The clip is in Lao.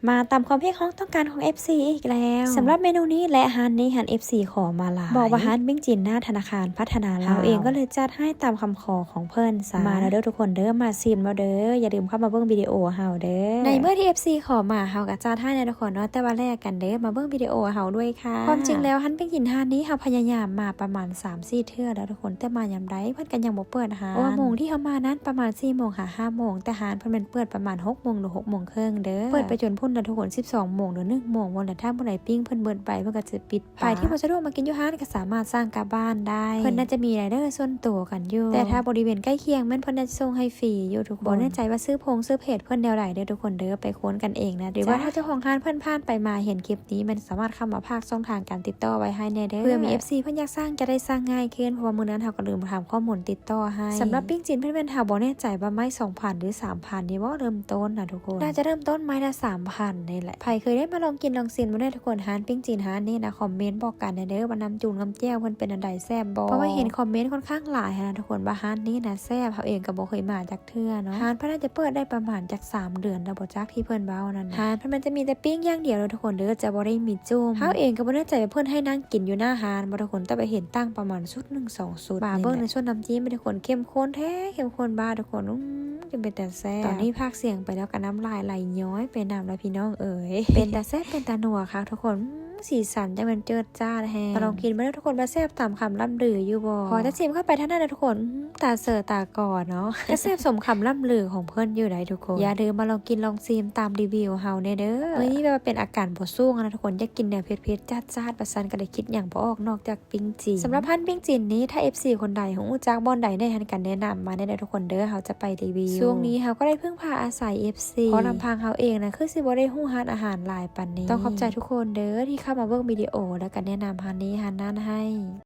ມາຕາມຄວາມຮຽກຮ້ອງຕ້ອງການຂອງເອັຟຊີອີກແລ້ວ. ສຳລັບເມນູນີ້ ແລະ ຮ້ານນີ້ຫັ້ນ ເອັຟຊີຂໍມາຫຼາຍ ບອກວ່າຮ້ານປີ້ງຈີນໜ້າທະນາຄານພັດທະນາລາວ. ເຮົາເອງກໍເລີຍຈັດໃຫ້ຕາມຄຳຂໍຂອງເພິ່ນຊະ. ມາແລ້ວເດີທຸກຄົນເດີ ມາຊີມແລ້ວເດີ. ຢ່າລືມເຂົ້າມາເບິ່ງວິດີໂອເຮົາເດີ. ໃນເມື່ອທີ່ເອັຟຊີຂໍມາ ເຮົາກໍຈັດໃຫ້ແລ້ວທຸກຄົນເນາະ, ແຕ່ວ່າແລກກັນເດີ ມາເບິ່ງວິດີໂອເຮົາດ້ວຍຄ່ະ. ຄວາມຈິງແລ້ວຮ້ານປີ້ງຈີນຮ້ານນີ້ ເຮົາພະຍາຍາມມາປະມານສາມສີ່ເທື່ອແລ້ວທຸກຄົນ, ແຕ່ມາຍາມໃດເພິ່ນກໍຍັງບໍ່ເປີດຮ້ານ. ເພາະວ່າໂມງທີ່ເຮົາມານັ້ນປະມານສີ່ໂມງຫາຫ້າໂມງ, ແຕ່ຮ້ານເພິ່ນແມ່ນເປີດປະມານຫົກໂມງ ຫຼື ຫົກໂມງເຄິ່ງເດີ. ເປີດໄປຈົນພຸ້ນລະທຸກຄົນ ສິບສອງໂມງ ຫຼື ໜຶ່ງໂມງພຸ້ນລະ. ຖ້າມື້ໃດປີ້ງເພິ່ນເບິດໄປ ເພິ່ນກໍຈະປິດ. ໃຜທີ່ບໍ່ສະດວກມາກິນຢູ່ຮ້ານກໍສາມາດສັ່ງກັບບ້ານໄດ້. ເພິ່ນໜ້າຈະມີໄລເດີສ່ວນຕົວກັນຢູ່, ແຕ່ຖ້າບໍລິເວນໃກ້ຄຽງແມ່ນເພິ່ນຈະສົ່ງໃຫ້ຟຣີຢູ່ທຸກຄົນ. ບໍ່ແນ່ໃຈວ່າຊື່ພົງຊື່ເພຈເພິ່ນແນວໃດເດີທຸກຄົນເດີ, ໄປຄົ້ນກັນເອງນະ. ຫຼືວ່າຖ້າເຈົ້າຂອງຮ້ານເພິ່ນຜ່ານໄປມາເຫັນຄລິບນີ້ ແມ່ນສາມາດເຂົ້າມາພາກຊ່ອງທາງການຕິດຕໍ່ໄວ້ໃຫ້ແນ່ເດີ, ເພື່ອມີເອັຟຊີເພິ່ນຢາກສັ່ງຈະໄດ້ສັ່ງງ່າຍຂຶ້ນ, ເພາະວ່າມື້ນັ້ນເຮົາກໍລືມຖາມຂໍ້ມູນຕິດຕໍ່ໃຫ້. ສຳລັບປີ້ງຈີນເພິ່ນແມ່ນ ເຮົາບໍ່ແນ່ໃຈວ່າໄມ້ສອງພັນ ຫຼື ສາມພັນນີ້ບໍ່ ເລີ່ມຕົ້ນນະທຸກຄົນ. ໜ້າຈະເລີ່ມຕົ້ນໄມ້ລະສາມພັນນີ້ແຫຼະ. ໃຜເຄີຍໄດ້ມາລອງກິນລອງຊີມບໍ່ແນ່ທຸກຄົນ, ຮ້ານປີ້ງຈີນຮ້ານນີ້ນະ ຄອມເມັນບອກກັນແນ່ເດີ ວ່ານ້ຳຈູນກັບແຈ່ວເພິ່ນເປັນອັນໃດ ແຊບບໍ່? ເພາະວ່າເຫັນຄອມເມັນຄ່ອນຂ້າງຫຼາຍຫັ້ນນະທຸກຄົນ ວ່າຮ້ານນີ້ນະແຊບ. ເຮົາເອງກໍບໍ່ເຄີຍມາຈັກເທື່ອເນາະ. ຮ້ານເພິ່ນໜ້າຈະເປີດໄດ້ປະມານຈັກສາມເດືອນແລ້ວບໍ່ຈັກ ທີ່ເພິ່ນເວົ້ານັ້ນ. ຮ້ານເພິ່ນມັນຈະມີແຕ່ປີ້ງຢ່າງດຽວເດີທຸກຄົນເດີ, ຈະບໍ່ໄດ້ມີຈຸ້ມ. ເຮົາເອງກໍບໍ່ແນ່ໃຈວ່າເພິ່ນໃຫ້ນັ່ງກິນຢູ່ໜ້າຮ້ານບໍ່ທຸກຄົນ, ແຕ່ວ່າເຫັນຕັ້ງປະມານຊຸດໜຶ່ງສອງຊຸດ. ມາເບິ່ງໃນສ່ວນນ້ຳຈິ້ມທຸກຄົນ, ເຂັ້ມຂຸ້ນແທ້ ເຂັ້ມຂຸ້ນບ້າທຸກຄົນ. ອືມ ຈຶ່ງເປັນຕາແຊບ. ຕອນນີ້ພາກສຽງໄປແລ້ວກໍນ້ຳລາຍໄຫຼຍ້ອຍໄປນຳແລ້ວພີ່ນ້ອງເອີຍ. ເປັນຕາແຊບ ເປັນຕານົວຄັກທຸກຄົນ. ອືມ ສີສັນຈັ່ງແມ່ນເຈີດຈ້າດແຮງ. ມາລອງກິນເບິ່ງເດີທຸກຄົນ ວ່າແຊບຕາມຄຳລ່ຳລືຢູ່ບໍ່? ພໍຈະຊີມເຂົ້າໄປເທົ່ານັ້ນນະທຸກຄົນ ອືມ ຕາເສີຕາກໍເນາະ. ກໍແຊບສົມຄຳລ່ຳລືຂອງເພິ່ນຢູ່ໃດ໋ທຸກຄົນ. ຢ່າລືມມາລອງກິນລອງຊີມຕາມຣີວິວເຮົາແນ່ເດີ. ມື້ນີ້ແບບວ່າເປັນອາການບໍ່ສູງນະທຸກຄົນ, ຢາກກິນແນວເຜັດໆ ຈາດໆ ປານຊັ້ນກໍເລີຍຄິດຫຍັງບໍ່ອອກນອກຈາກ ປີ້ງຈີນ. ສຳລັບຮ້ານປີ້ງຈີນນີ້ ຖ້າເອັຟຊີຄົນໃດຮູ້ຈັກບ່ອນໃດແນ່ຫັ້ນ ກໍແນະນຳມາແນ່ເດີທຸກຄົນເດີ, ເຮົາຈະໄປຣີວິວ. ຊ່ວງນີ້ເຮົາກໍໄດ້ເພິ່ງພາອາໄສເອັຟຊີ ເພາະລຳພັງເຮົາເອງນະ ຄືຊິບໍ່ໄດ້ຮູ້ຮ້ານອາຫານຫຼາຍປານນີ້. ຕ້ອງຂອບໃຈທຸກຄົນເດີ ທີ່ເຂົ້າມາເບິ່ງວິດີໂອ ແລ້ວກໍແນະນຳຮ້ານນີ້ຮ້ານນັ້ນໃຫ້.